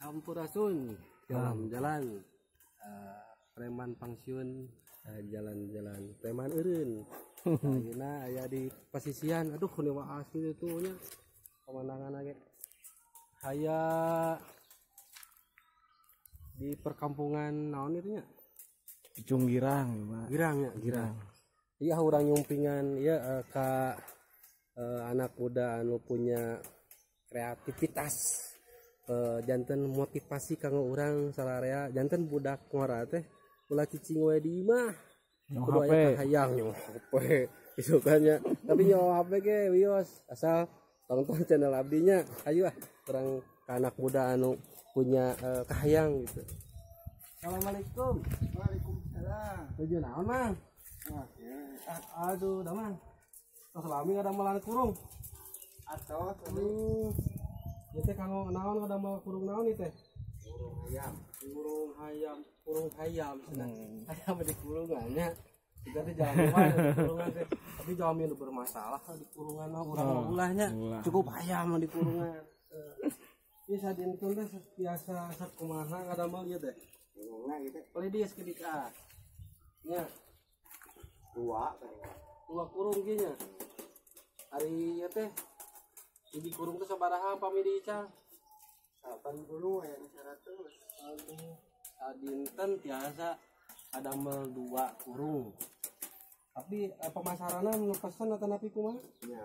Sampurasun, jalan-jalan preman pangsiun, jalan-jalan preman eureun. Ayeuna aya di pasisian, aduh kunewa asli itu nya pemandangan ge. Aya di perkampungan naon itu nya? Picung Girang, Pak. Girang ya, Girang. Iya urang nyumpingan ya ka anak muda anu punya kreativitas. Janten motivasi kanggo urang sararea, janten budak ngora teh ulah cicing we di imah. Kudu aya kahayang nyo HP isukannya. Tapi nyo HP ge wios asal tonton channel abdinya. Ayo ah urang ka anak muda anu punya kahayang gitu. Assalamualaikum. Waalaikumsalam. Tujuh naon mang? Aduh, damang. Tos lami ngadamelan kurung. Atos. Ieu teh kanggo naon ngadamel kurung naon ieu teh? Kurung hayam. Kurung hayam, kurung hayam cenah. Hayam di kurungannya. Kita teh jalmi wae di kurungan teh. Tapi jalmi nu bermasalah di kurungan mah urang mah ulahnya. Cukup hayam di kurungan. Ieu sadinten teh biasa sakumaha ngadamel ieu teh? Kurungna gitu. Boleh dia sekedik ah. Nya. Dua kurung kieu nya. Ari ieu teh hiji kurung teh sabaraha pami diical? 80 aya 100. Aduh, sadinten tiasa adamel 2 kurung. Tapi pemasaranna nu pesen atanapi kumaha? Nya.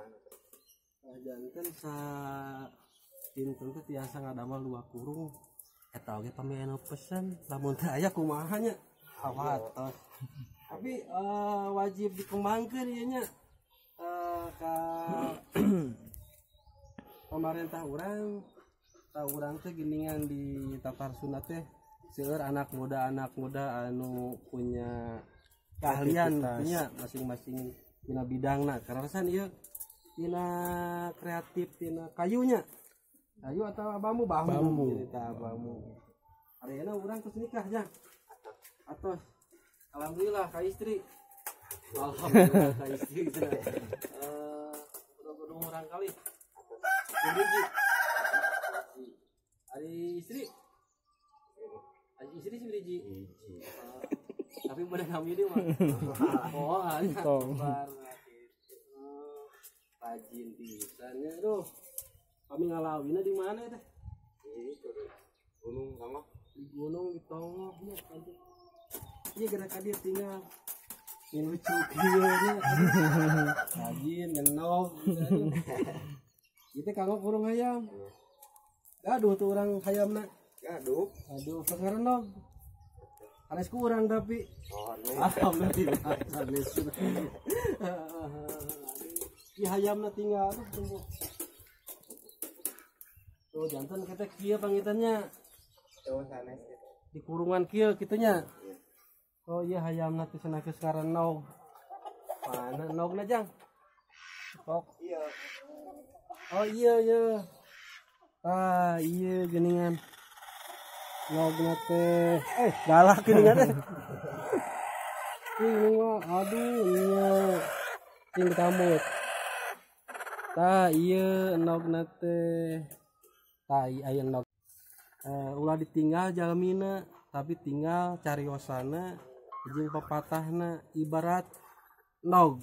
Janten sa dinten teh tiasa ngadamel 2 kurung. Eta oge pami anu pesen, lamun teu aya kumaha nya? Awatos. Tapi wajib dikembangkeun ieu nya. Ka pemerintah urang, ta urang teh geuningan di Tatar Sunda teh seueur anak muda anu punya keahlian punya masing-masing tina bidangna. Karasan ieu tina kreatif tina kayunya. Kayu atau bambu? Bambu. Cerita bambu. Ayeuna urang terus nikah nya. Atos. Alhamdulillah ka istri. Alhamdulillah ka istri cenah. Kudu urang kali. Hiji. Ari istri. Ari istri sih hiji. Tapi bener kami dia mah. Oh, ari sabar. Rajin pisan nya aduh. Kami ngalawina di mana teh? Di Gunung Tonggoh. Di Gunung di Tonggoh nya anjing. Ieu gerak ka dieu tinggal. Ini lucu kieu nya. Rajin ngenog. Ieu teh kanggo kurung hayam. Gaduh tuh urang hayamna. Gaduh. Aduh, pengarenog. Anes kurang tapi. Alhamdulillah sanes. Ieu hayamna tinggal aduh tunggu. Tuh jantan kita kieu pangitannya. Tuh sanes gitu. Di kurungan kieu kitu nya. Oh iya hayamna teh cenah geus ngarenog. Mana nogna jang? Tok. Iya. Oh iya iya. Ah iya geuningan. Nogna teh galak geuningan teh. Ini mah aduh iya. Cing kamut. Tah iya nogna teh. Tah aya nog. Ulah ditinggal jalmina tapi tinggal cariosana jeung pepatahna ibarat nog.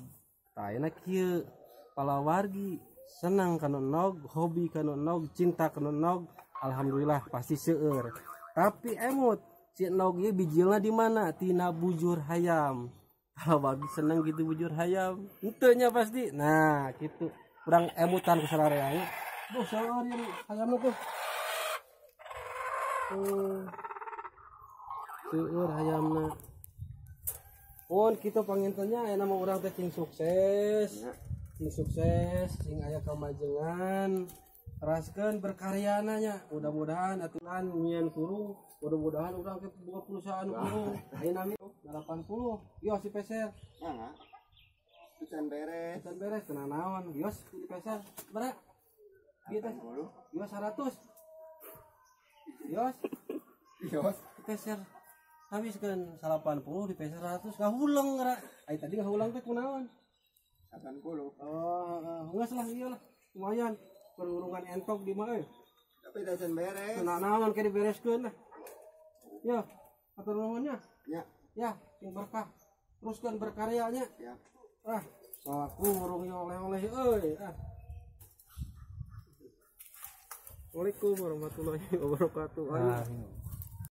Tah ayeuna kieu palawargi senang kana nog, hobi kana nog, cinta kana nog, alhamdulillah pasti seueur. Tapi emut si nog ieu bijilna di mana? Tina bujur hayam. Palawargi senang gitu bujur hayam, henteu nya pasti. Nah, kitu. Urang emutan ku sararea nya. Duh, seueur ieu hayamna tuh. Seueur hayamna. Mun kitu pangintennya aya mah urang teh cing sukses. Cing sukses, cing aya kamajengan, teraskeun berkaryana nya. Mudah-mudahan aturan nyieun kurung, mudah-mudahan urang ke boga perusahaan kurung. Ayeuna mah 80, yos di peser. Heeh. Can beres. Can beres tenang naon, yos di peser. Berapa? Ieu teh yos 100. Yos. Yos peser. Habiskeun 80 di peser 100 ngahuleng geura. Ai tadi ngahuleng teh kunaon? 80. Oh, geus lah ieu lah. Lumayan perurungan entok di mah euy. Tapi Tapi da can beres. Nah, naon ke dibereskeun lah. Ya, atur nuhun nya. Ya. Ya, sing berkah. Teruskan berkaryanya. Ya. Ah, aku urung yo oleh-oleh euy. Ah. Assalamualaikum warahmatullahi wabarakatuh. Ayo. Ah.